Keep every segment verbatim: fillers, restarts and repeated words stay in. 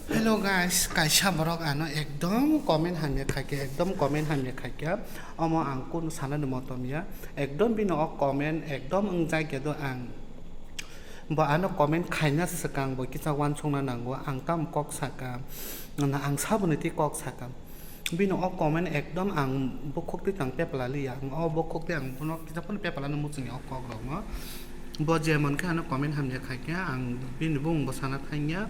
Hello guys, kaisa borok ano ekdom comment hamya khaikha, ekdom comment hamya khaikha. Omo ang kunu sanani motom ya. Ekdom bini o comment ekdom wngjakya do ang. Bo ano comment khaina swkang bo kisa uansukna nango. Ang tamo kok saka, ang saboni twi kok saka. Bini o comment ekdom ang bukhuk twi tang pepla liya. Ang o bukhuk twi ang bono kisa phano pepla no muchungya o kok rokno. Bo je mon khe ano comment hamya khaikha, ang bini bumung bo sana thangya.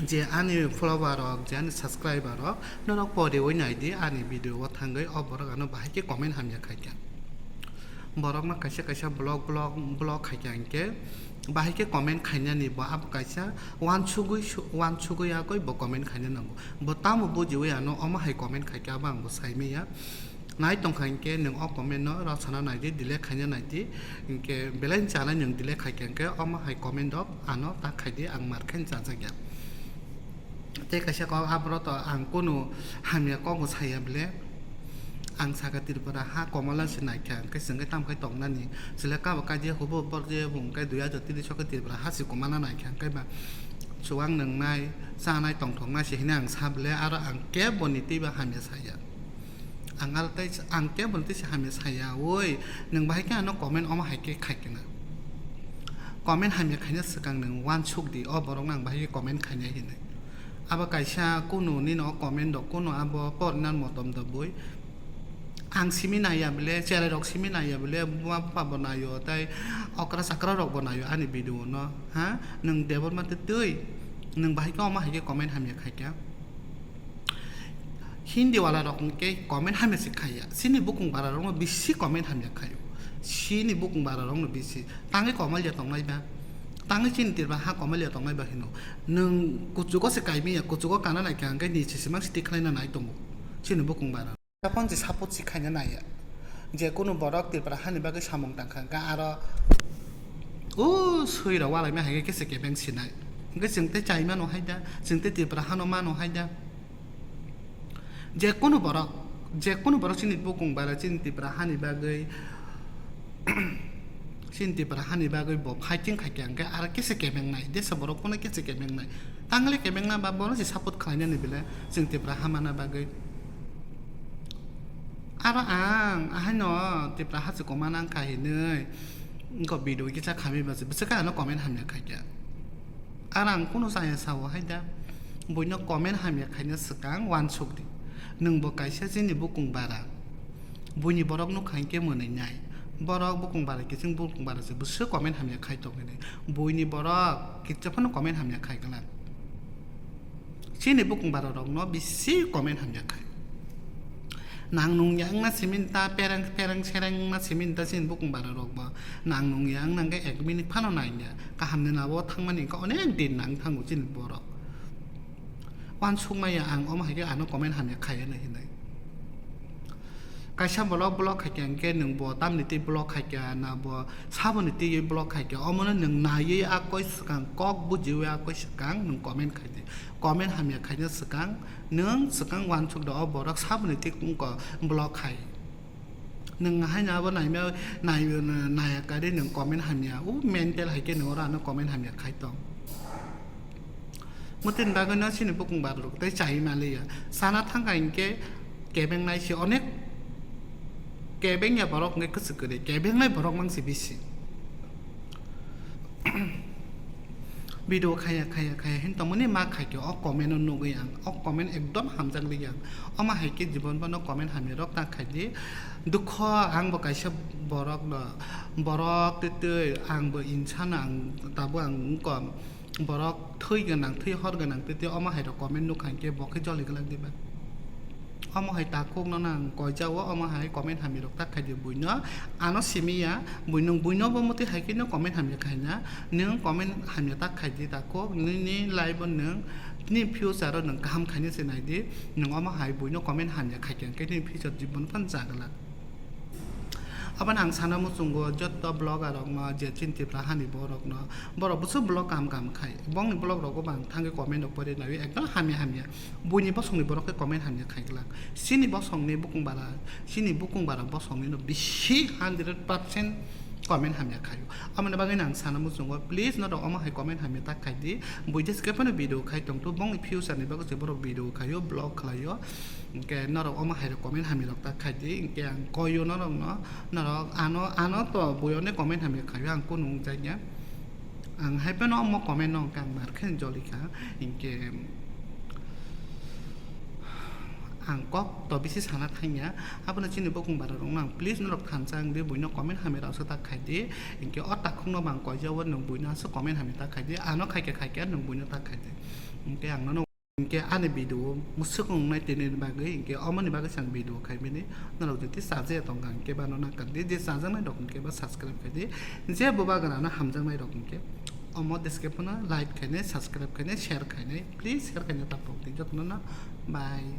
Je ani follower rok, je ani subscriber rok, norok poriwi naidi ani video o thangwi o borok ano bahai khe comment hamya khaikha. Borokno kaisa kaisa block, block, block khaikha hinkhe, bahai khe comment khainani bo abo kaisa uansugwi su-, uansugwi yagwi bo comment khaina nango. Bo tamo bujiwi ano omo hai comment khaikha abo ang bo saimanya. Nai tongkha hinkhe nwng o comment no rw sana naidi, delete khaina naidi. Hinkhe belai chanai nwng delete khaikha hinkhe omo hai comment rok ano ta khaidi, ang mar khe chajakya. Tei kaisa kok aborok to ang kunu hamya kok bo saya bile. Ang saka Tripura ha komala se naikha, hwnkhe chwng khe tamo khai tongnani? Chwla kabo kadia hubo borje bo hwnkhe dui hajar tris o khe Tripura ha se komana naikha, hwnkhe ba chuwang nwngnai, chanai tongthoknai se hinwi ang sa bile, aro ang kebo ni twibo hamya saya. Ang aro tei, ang kebo ni twi se hamya saya, oi, nwng bahai khe ano comment omo hai khe khai kena. Comment hamya khaina swkang nwng uansuk di, o borok no ang bahai khe comment khainai hinwi. Abo kaisa kunu nini o comment rok kunu abo porina motom da bui. Ang simi naiya bile, cherai rok simi naiya bile, buma bupha bo naio, tei okra chakra rok bo naio ani video no, ha? Nwng Debbarma twi twi, nwng bahai khe omo hai khe comment hamya khaikha. Hindi wala rok hwnkhe comment hamya se khaiya. Chini bukung bara rokno bisi comment hamya khaio. Chini bukung bara rokno bisi. Tangwi komal ya tongnai ba. Tangwi chini Tripura ha komal ya tongnai ba hino. Nwng kuchugo se kaimaya, kuchugo kana naikha hwnkhe ni sisimang se tikhlaina nai tongo. Chini bukung bara. Japon je support se khaina naiya. Je kunu borok Tripura hani bagwi samung tangkha hwnkhe aro o sui rok walaima hai khe kese kebeng sinai. Hwnkhe chwng tei chai mano hai da, chwng tei Tripura hano mano hai da. Je kunu borok, je kunu borok chini bukung bara chini Tripura hani bagwi, chini Tripura hani bagwi bo fighting khaikha hwnkhe aro kese kebengnai, desa borok phano kese kebengnai. Tangli kebengna ba bono se support khlainani bile chwng Tripura hamana bagwi. Aro ang ahaino Tripura hachwk komana wngkha hinwi wngkha video kisa khamwi bwswk ano comment hamya khaikha. Aro ang kunu chaya sao hai da, buino comment hamya khaina swkang uansuk di. Nwng bo kaisa chini bukung bara. Buini borok nukha hinkhe mwnwi nai. Borok bukung bara kiching bukung bara se bwswk comment hamya khai tong hinwi. Buini borok kitsa phano comment hamya khai glak. Chini bukung bara rokno bisi comment hamya khai. Nang nungya wngna simi ta, pereng, pereng sereng wngna simi ta chini bukung bara rok bo. Nang nungya wngna hwnkhe ek minute phano nangya. Kaham ni nabo thangmani hwnkhe onek din nang thango chini borok. Uansukmaya ang omo hai khe ano comment hamya khaiya hinwi. Kaisa borok block khaikha hwnkhe nwng bo tamni twi block khaikha na bo saboni twi block khaikha, omono nwng naiwi a koi swkang kok bujiwi a koi swkang nwng comment khaidi. Comment hamya khaina swkang nwng swkang uansuk da o borok saboni twi wngkha block khai. Nwng haino abo naima nai-, naiya kari nwng comment hamya, o mental hai khe nwng oro ano comment hamya khai tong. Motini bagwi no chini bukung bara rok tei chai maliya. Sana thangkha hinkhe kebengnai se onek kebengya borok hwnkhe kwchwk kwrwi, kebengnai borok mang se bisi. Video khaya, khaya, khaya hin tongmani ma khaikhe o comment no nugwi ang. O comment ekdom hamjak liya. Omo hai khe jibon bono comment hamya rok ta khaidi. Dukho ang bo kaisa borok no, borok twi twi ang bo insan ang tabuk ang wngkha. Borok thwi gwnang, thwi hor gwnang twi twi omo hai rok comment nukha hinkhe bo khe joli glak diba? Omo hai takhuk no nang koijao, omo hai comment hamya rok ta khaidi buino. Ano simi ya, buino, buino bo motwi hai khe no comment hamya khaina. Nwng comment hamya ta khaidi takhuk, nini life o nwng nini future o nwng kaham khaina se naidi. Nwng omo hai buino comment hamya khaikha hinkhe nini future jibon phan jaglak. Aboni ang sana muchungo joto vlogger rokno je chini Tripura hani borokno, borok bwswk vlog kaham kaham khai, bongni vlog rogo bo ang thangwi comment rok pori naiwi ekdom hamya hamya, buini bosongni borok khe comment hamya khai glak. Chini bosongni bukung bara, chini bukung bara bosongni no bisi hundred percent comment hamya khaio. Aboni bagwi ang sana muchungo, please norok omo hai comment hamya ta khai di. Buides khe phano video khai tongto, bongni future ni bagwi se borok video khaio, vlog khlaio. Hinkhe norok omo hai comment hamya rok ta khai di. Hinkhe ang koyo norok no, norok ano, ano to buino comment hamya khaio, ang kunu wngjakya. Ang hai phano omo comment no hwnkhe ang mar khe joli kha. Hinkhe ang kok to bisi sana thangya, abono chini bokong bara rok nang, please norok thansa ang di, buino comment hamya rok sa ta khai di. Hinkhe o takhuk no bang koijao nwng buino asa comment hamya ta khai di, ano khaikhe khaikhe nwng buino ta khai di. Hinkhe ang nono hinkhe ani video musuk wngnai tini bagwi, hinkhe omoni bagwi sang video khai bini. Norok jodi chaje tongkha hinkhe bano nang di, je chajaknai rok hinkhe ba subscribe khai di, je bo bagwi ano hamjaknai rok hinkhe omo description like khainai, subscribe khainai, share khainai, please share khainai tapok di jotono no. Bye.